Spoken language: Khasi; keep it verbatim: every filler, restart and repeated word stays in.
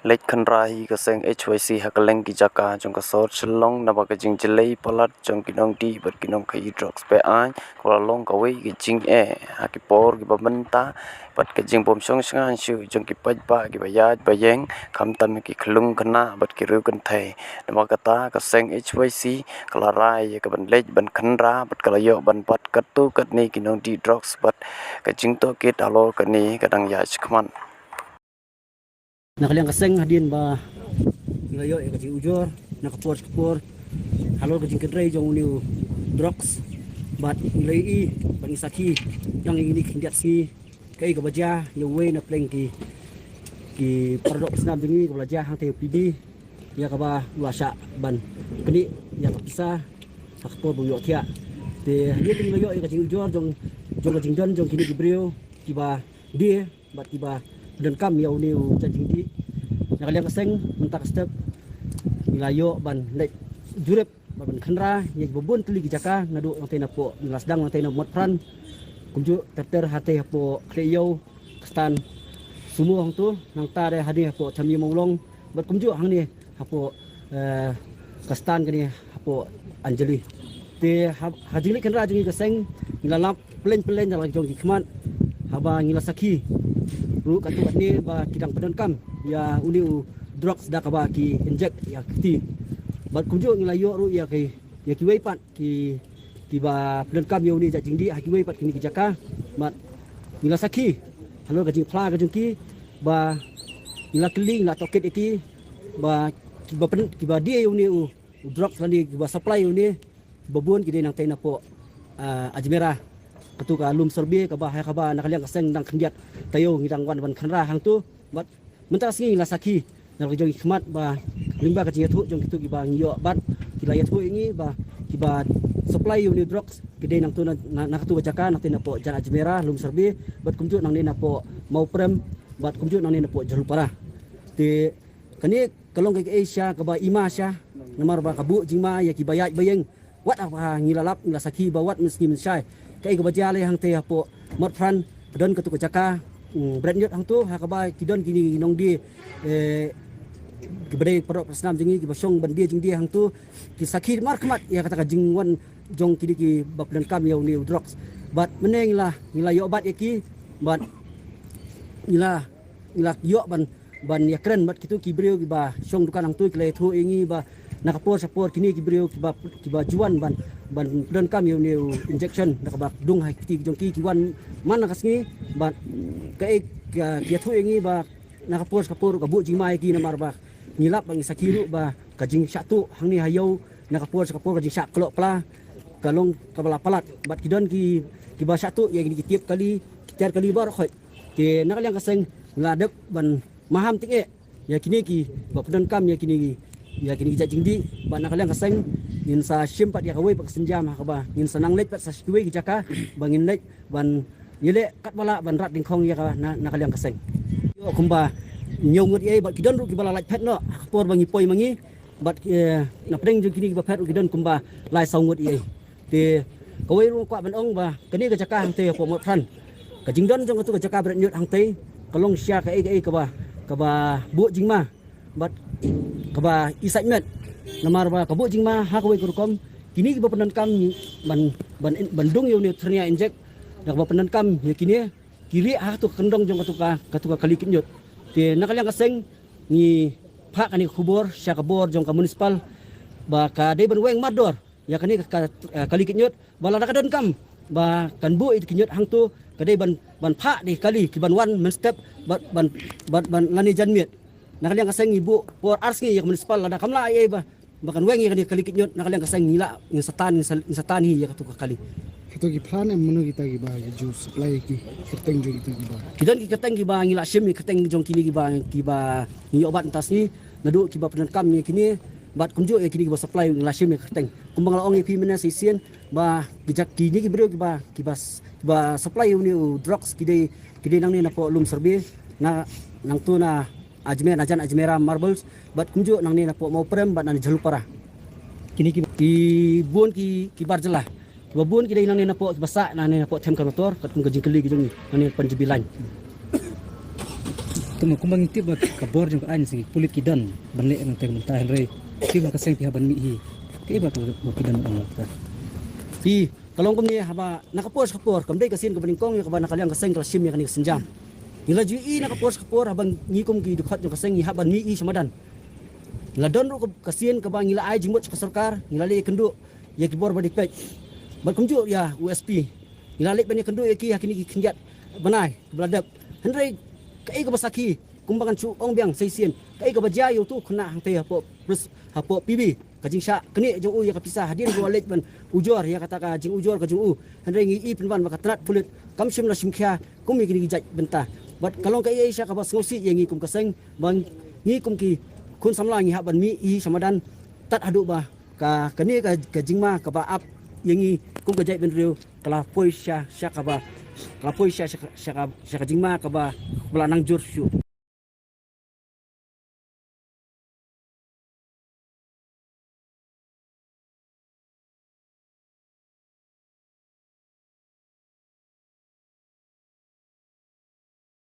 Leit khynra hi ka seng H Y C ha kylleng ki jaka jong ka sor Shillong naba ka jingjlei palat jong ki nongdih bad ki nongkhaii drugs beaiñ, ka la long kawei ka jingeh ha ki por kiba mynta bad ka jingbym shong shngaiñ shuh jong ki paidbah kiba ïaid ba ïeng, khamtam ki khyllung khynnah bad ki riew kynthei. Namar kata ka seng H Y C ka la rai ïa ka ban leit ban khynra bad ka la ïoh ban bat katto katne ki nongdih drugs bad ka jingtohkit halor kane ka dang ïaid shakhmat. Na ka liang ka seng hadien ba ngi la ïoh ïa ka jingujor na ka por sha ka por halor ka jingkynrei jong une u drugs, bad ngi la ïohi bad ngi sakhi tang ïa kine ki khyndiat sngi kaei kaba jia ïa uwei na pdeng ki, ki para doh para snam jong ngi kaba la jia hangtei ha P B, ïa kaba u la shah ban knieh ïa ka pisa ha ka por ba u ïohthiah. Te hadien ba ngi la ïoh ïa ka jingujor jong, jong ka jingdon jong kine ki briew kiba die bad kiba pyndonkam ïa une u jait jingdih, na ka liang ka seng mynta ka step ngi la ïoh ban leit jurip bad ban khynra ïa kiba bun tylli ki jaka naduh nangtei napoh, ngi la sdang nangtei na Motphran, kumjuh ter ter hatei hapoh Khlieh Ïew ka stand Sumo hangto, nangta re hadien hapoh Thamïew Mawlong bad kumjuh hangne hapoh, eh, ka stand kane hapoh Anjali. Te ha, ha jingleit khynra jong ngi ka seng ngi la lap pyllein pyllein na la jong ki khmat haba ngi la sakhi ruh katto katne ba ki dang pyndonkam ïa une u drugs da kaba ki inject ïa ka kti. Bad kumjuh ngi la ïoh ruh ïa ki, ïa kiwei pat ki, kiba pyndonkam ïa une u jait jingdih ha kiwei pat kine ki jaka. Bad ngi la sakhi halor ka jingphla ka jong ki ba ngi la kylli, ngi la tohkit ïa ki ba kiba pyn, kiba die ïa une u, u drugs lane kiba supply ïa une, ba bun ki dei nangtei napoh, ah, Ajmera. Katu ka Lumshyrbe kaba ha kaba na ka liang ka seng dang khyndiat taïew ngi dang wan ban khynra hangto. Bad mynta ka sngi ngi la sakhi na la jong ki khmat ba lyngba ka jingïathuh jong kitu kiba ngi ïoh bat, ki la ïathuh ïa ngi ba kiba supply ïa une u drugs ki dei nangto na, na, na katu ka jaka nangtei napoh Jan Ajmera, Lumshyrbe, bad kumjuh nangne napoh Mawprem, bad kumjuh nangne napoh Jhalupara. Te kane ka long ka, ka ei sha kaba ima sha namar ba ka buh jingma ïa kiba ïaid ba ïeng. Wat haba ngi la lap, ngi la sakhi ba wat mynsngi mynshai kaei kaba jia lei hangtei hapoh Motphran, ka don katu ka jaka, mm, Bretñiut hangto ha kaba ki don kine ki nongdie, eh, kiba dei para doh para snam jong ngi kiba shong ban die jingdie hangto, ki sakhi markhmat ïa kata ka jingwan jong kine kiba pyndonkam ïa une u drugs. Bad mynne ngi la, ngi la ïoh bat ïa ki bad ngi la, ngi la ïoh ban, ban ïakren bad kitu ki briew kiba shong dukan hangto, ki la ïathuh ïa ngi ba na ka por sha por kine ki briew kiba, kiba ju wan ban, ban pyndonkam ïa une u injection da kaba dung ha ki kti jong ki, ki wan man la ka sngi. Bad kaei ka, ki ïathuh ïa ngi ba na ka por sha ka por ka buh jingma ïa ki namar ba ngi lap ba ngi sakhi ruh ba ka jingshah tuh hangne ha ïew na ka por sha ka por, ka jingshah kloh pla ka long kaba la palat. Bad ki don ki, kiba shah tuh ïa kine ki tiap kali, ki tiar kali baroh khoit. Te na ka liang ka seng ngi la dep ban maham tyngeh ïa kine kiba pyndonkam ïa kine, ïa kine ki jait jingdih. Bad na ka liang ka seng ngin sa shim pat ïa kawei pat ka sienjam ha kaba ngin sa nang leit pat sha kiwei ki jaka ba ngin leit ban ïaleh katba lah ban rat dyngkhong ïa ka na, na ka liang ka seng. Ïoh kumba hynñiew ngut ïa, bad ki don ruh kiba la lait phet noh ha ka por ba ngi poi ma ngi. Bad, eh, na pdeng jong kine kiba phet ruh ki don kumba lai saw ngut ïa. Te kawei ruh nga kwah ban ong ba kane ka jaka hangtei hapoh Motphran, ka jingdon jong katu ka jaka Bretñiut hangtei ka long sha kaei kaei kaba, kaba buh jingma bad kaba isaitmet. Namar ba ka buh jingma ha kawei ka rukom, kine kiba pyndonkam ban, ban, ban dung ïa une u thyrnia injek da kaba pyndonkam ïa kine, ki rieh ha katu ka kyndong jong katu ka, katu ka kali kit ñiut. Te na ka liang ka seng ngi phah kane ka khubor sha ka bor jong ka municipal ba ka dei ban weng mardor ïa kane ka, ka, eh, kali kit ñiut, ba lada ka donkam ba kan buh ïa ki kit ñiut hangto, ka dei ban, ban phah da ki kali ki ban wan mynstep bad ban, ban, ban lane janmiet. Na ka liang ka seng ngi buh por ar sngi ïa ka municipal, lada kam lah ei ei ba, ba kan weng ïa kane ka kali kit ñiut, na ka liang ka seng ngi lah, ngin sa tan, ngin sa, ngin sa tan hi ïa katu ka kali. Kito ki phlan em mano kita kiba ju supply ki kyrteng jong kita kiba? Ki don ki kyrteng kiba ngi la shim ïa ki kyrteng jong kine kiba, kiba ngi ïoh bat mynta sngi, naduh kiba pyndonkam ïa kine bad kumjuh ïa kine kiba supply, ngi la shim ïa ki kyrteng. Kumba nga la ong ïa phi mynne sa shisien ba ki jaka, kine ki briew kiba, kiba s-, kiba supply ïa une u drugs ki dei, ki dei nangne napoh Lumshyrbe, na, nangto na Ajmer, na jan Ajmera Marbles, bad kumjuh nangne napoh Mawprem bad na Jhalupara. Kine ki bun ki ki bar jylla. Ba bun ki dei nangne napoh Basah, nangne napoh Them Kanator, katkum ka jingkylli ka jong ngi nangne Panjabi line. Te ma kumba ngi tip ba ka bor jong ka aiñ shisha pulit ki don ban leh nangta ka bynta, hynrei tip ba ka seng phi hap ban mih hi. Kaei ba ka bor ki don nangta? Phi, ka long kumne, haba na ka por sha ka por kam dei ka sien kaba nyngkong ïa kaba na ka liang ka seng ka la shim ïa kane ka sienjam. Ngi la ju ïohi na ka por sha ka por haba ngi kum ki dkhot jong ka seng ngi hap ban mih hi sha madan. Ngi la don ruh ka, ka sien kaba ngi la ai jingmut sha ka sorkar, ngi la leit ïakynduh ïa ki bor ba dei peit. Bad kumjuh ïa u S P. Ngi la leit ban ïakynduh ïa ki ha kine ki khyndiat bnai ba la dep. Hynrei kaei kaba sakhi, kumba ngan shu ong biang sa shisien, kaei kaba jia ïa uto u khynnah hangtei hapoh pres-, hapoh P B, ka jingshah knieh jong u ïa ka pisa hadien ba u la leit ban ujor ïa kata ka jingujor ka jong u. Hynrei ngi i pynban ba ka tnat pulit kam shym la shim khia kum ïa kine ki jait bynta. Bad ka long kaei shisha kaba sngewsih ïa ngi kum ka seng, ba ngi kum ki khun samla ngi hap ban mih hi sha madan tad haduh ba ka, kane ka, ka jingma kaba ap ïa ngi kum ka jaitbynriew ka la poi sha, sha kaba, ka la poi sha, sha, sha ka, sha ka jingma kaba, kaba la nang jur shuh.